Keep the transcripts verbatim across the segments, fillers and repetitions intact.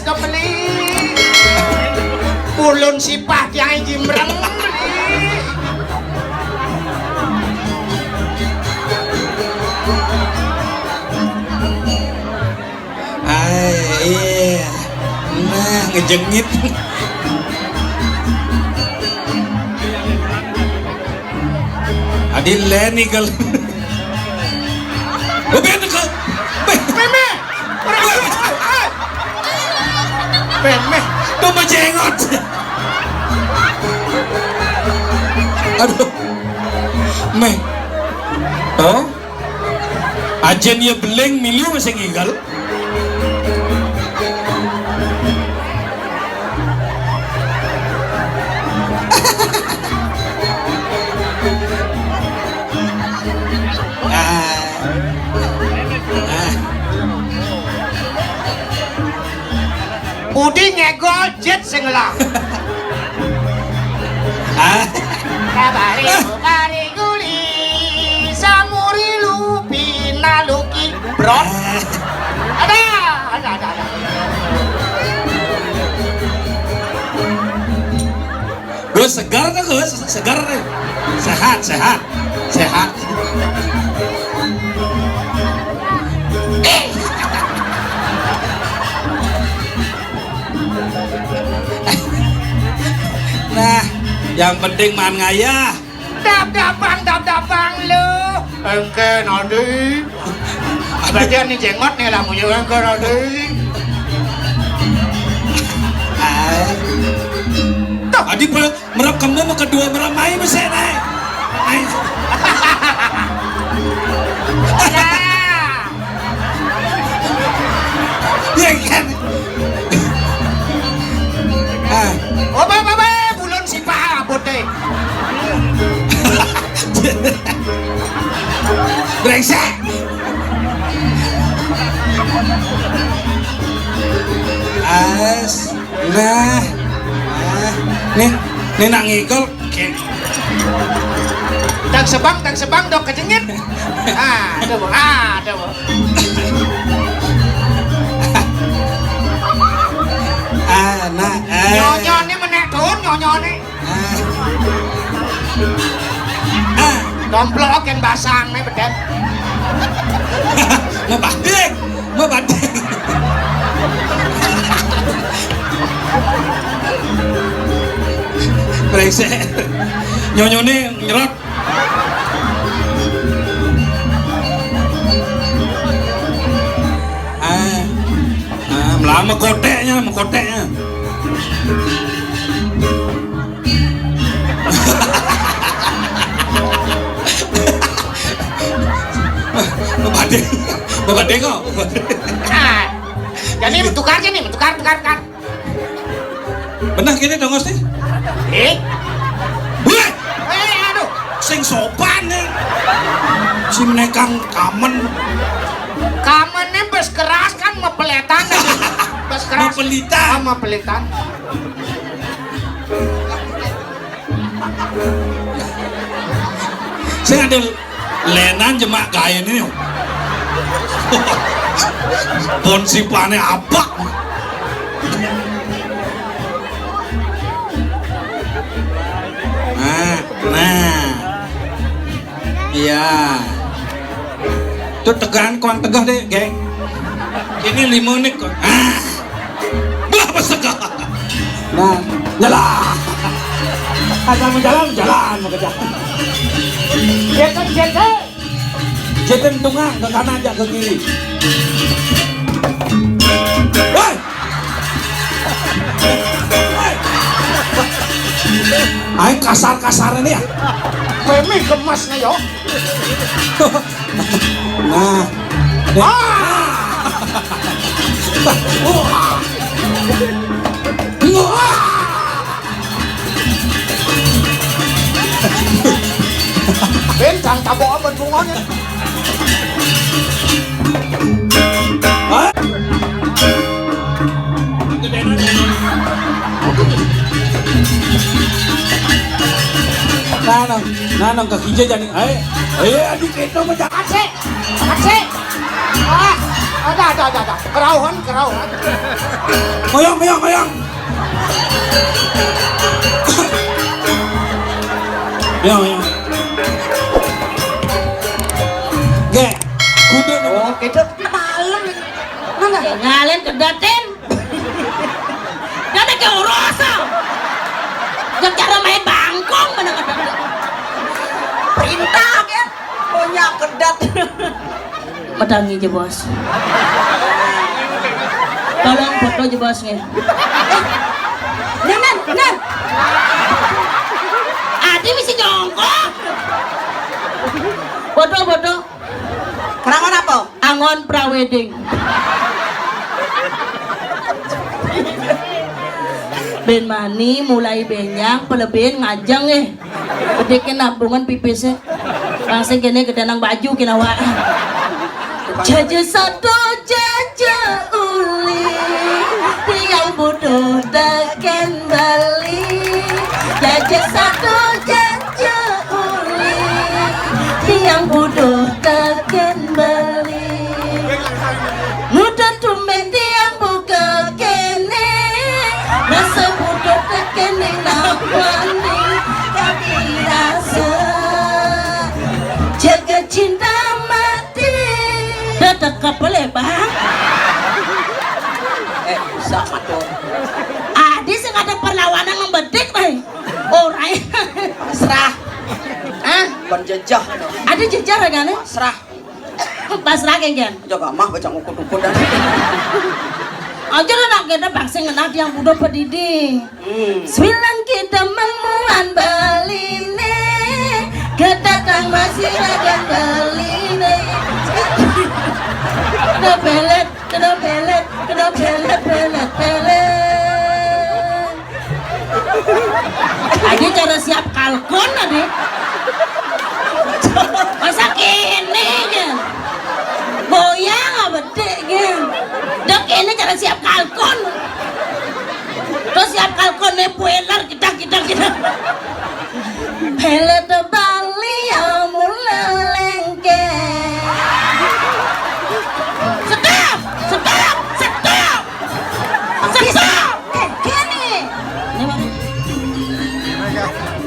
Kebeli. Ulun sipah tiang jimreng. Ai, iya. Nah, ngejengit. Adi lén nih, Gal. Oh, ben, Gal. Ben. Meme. Orang. Meme. Tuh, majengot. Aduh. Meh. Oh. Ajén ya beling, milu masih ngigal. Ah. Ah. Budi ngegol jet sing ngelah. Ah. Kabari, kabari guli, samuri lupi naluki, bro. Ah. Ada, ada, ada, ada. Gus, segar tuh, Gus, segar nih. Sehat, sehat, sehat. Nah, yang penting man ngayah. Dap-dapang, dap-dapang lu. Engke nadi. Bagian ni jengot nih lah, muyu engke nadi. Ah. Tuh. Adi, Pak. Merap kembe mah kedua merap mai mesé naik. Naik. Ya kan. Ah. Oh, bae, bae, bae, bulun sipah abot deh. Brengsek. As. Nah, nah, nih, nih nak ngigol. Oke. Tang sebang, tang sebang, dok kejengit. Ah, ada, Bu. Ah, ada, Bu. Ah, nah, ah. Nyonyo nih menek turun, nyonyo nih. Ah. Ah. Domplok yang basang nih, bedén. Mau banding. Mau banding. Brengsek. Nyonyone nyerot. Ah, ah, melama koteknya, sama koteknya. Bebading. Bebading kok. Ah. Jadi tukar aja nih, tukar, tukar, tukar. Benah kene dongos nih. Eh? Weh! Eh, aduh. Sing sopan nih. Si menekang kamen. Kamennya bes keras kan mepeletan. Bes keras. Mepelitan. Ah, mepelitan. Sing ada lenan jemak kain ini. Pon sipane apa? Nah, nah. Iya. Tuh tegangan kurang tegah deh, geng. Ini lima nih kok. Ah. Bah, pas tegah. Nah, jalan. Asal mau jalan, jalan mau ke jalan. Jalan, jalan. Jalan tengah ke kanan aja ke kiri. Woi. Woi. Ayo kasar-kasar ini ya. Memi gemes nih yo. Nah. Ah! Wah. Wah. Bentang tabok apa bunganya? Hah? Nah, nang, nah, nang kaki aja jadi. Eh, eh, aduh, kita mah jangan. Asik. Asik. Ah, ah, Dah, dah, dah, dah. Kerauhan, kerauhan. Ngoyong, ngoyong, ngoyong. Ngoyong, ngoyong. Nggih. Kudu. Oh, gitu. Malam. Mana? Ngalen kedaten. Dadi ke urusan. Jek cara main bangkong mana ngedaten. Perintah, ya. Punya kedat. Medangi je, Bos. Tolong foto je, Bos, nggih. Nen, nen, nen. Adi mesti jongkok. Foto, foto. Kenapa, kenapa? Angon prawedding. Ben mani mulai benyang, pelebin ngajeng, eh. Bedike nabungan pipisnya. Langsung kene gede nang baju kinawa. Jaja satu, jaja uli, tiang butuh teken beli. Jaja satu, jaja uli, tiang butuh teken beli. Muda tumben tiang buka kene, rasa butuh teken ning nakwani, kami rasa jaga cinta mati. Dah tekep boleh, Bang. Eh, usah matur. Adi sing ada perlawanan ngembedik, Bang. Ora. Serah. Hah? Penjejah. Ada jejar ya, kan? Serah. Pasrah, Geng, Geng. Jaga mah baca ngukut-ukut dah. Aja lah, nak, kita bangsa ngenah tiang butuh pedidi. Hmm. Sembilan kita memuan beline, kedatang masih ragan beline. Kena belet, kena belet, kena belet, belet, belet. Adi cara siap kalkun, Adi. Masa kene, Geng? Boyang apa, Dek, Geng? Dek, kene cara siap kalkun. Terus siap kalkun, nih, boiler, kita, kita, kita. Beli Bali ya mula lengke. Stop! Stop! Stop! Stop! Eh, kene. Ini, Bang.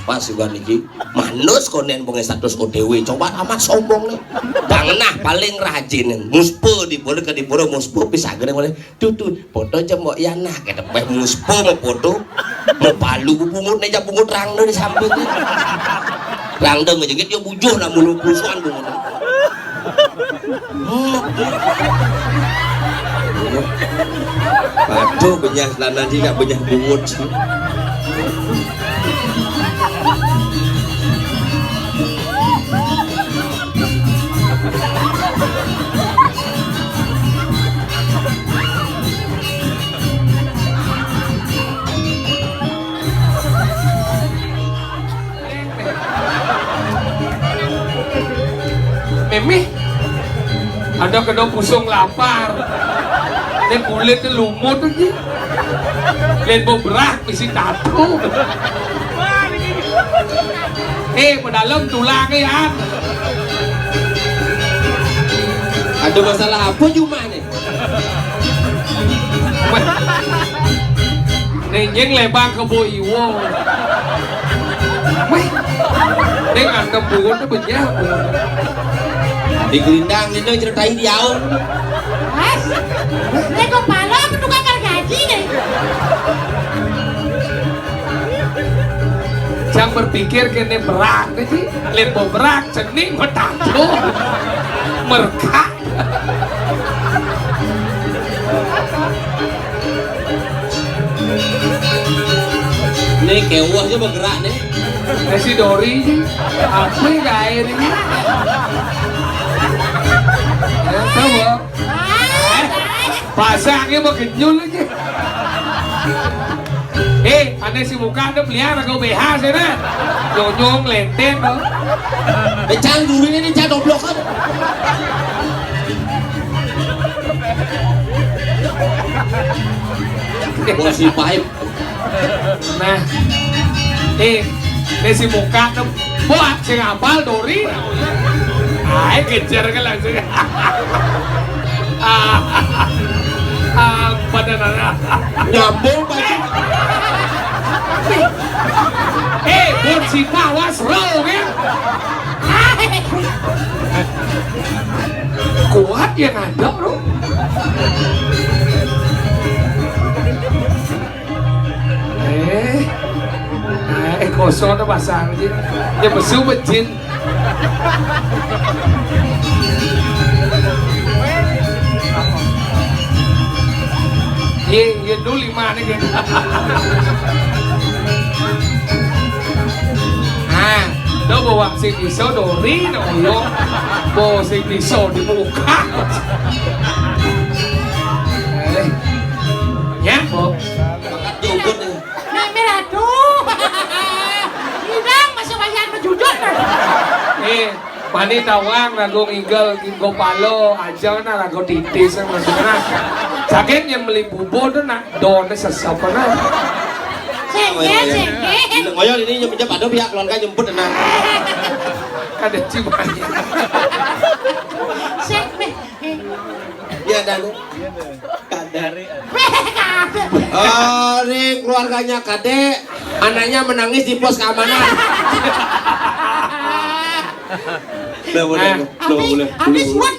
Pas juga niki, manus konen bengi status O T W. Coba amat sombong nih. Bang nah paling rajin nih. Muspe di bola ke di bola muspe bisa gede boleh. Tutu, foto aja mbok Yana, kata peh muspe mau foto. Mau palu bungut nih, bungut rangda di samping. Rangda ngejengit ya bujuh lah mulu kusuan bungut. Waduh, benyah lana dia benyah bungut. Mimi, ada kena pusung lapar. Ini kulit lumut lagi. Lain mau berak, isi tatu. Eh, pedalem tulang ya. Ada masalah apa cuma nih? Weh. Ning jing lebang kebo iwo. Weh. Ning antem buun tu bejah. Di Gelindang ni tu ceritai dia. Mas, ni kepala apa tukang gergaji ni? Jang Berpikir kene berak ne, Ji. Lepo berak, cening, betado. Merkak. Nih, kewuh aja bergerak nih. Eh, si Dori, Ji. Apa gawe ini? Eh, tahu, Bang? Pasangnya mau genyul aja. Eh, ane si muka ada belian aku B H sana. Nyonyong lenten, no. Becang duri ini, cak, goblok kan. Kursi pahit. Nah, eh, ini si muka tuh buat sing apal Dori. Ae kejar kan langsung. Ah, pada nana. Nyambung, Pak. Eh, pun si pawas, ro, kan? Kuat yang ada, bro. Eh, eh, kosong tuh pasang aja. Ya, besu, becin. Ye, ye dulu lima nih, gitu. Nah, lo bawa sing iso Dori, no, yo. Bawa sing iso di muka. Eh, ya, Bo. Jukut nih. Mimir, aduh. Idang masih wayan bejujut. Eh, mani tawang rago ngigel, nggo palo, aja na rago titis, maksudnya. Saking yang beli bubur tuh nak done sesep, nah. Sengke, sengke. Ngoyol ini nyem-, nyem pada pihak keluarga nyemput, nah. Ada cibanya. Sek, meh. Iya, dan kadek. Kadek. Oh, ini keluarganya kadek, anaknya menangis di pos keamanan. Udah, boleh, Nah. boleh, Habis, boleh, habis boleh. Buat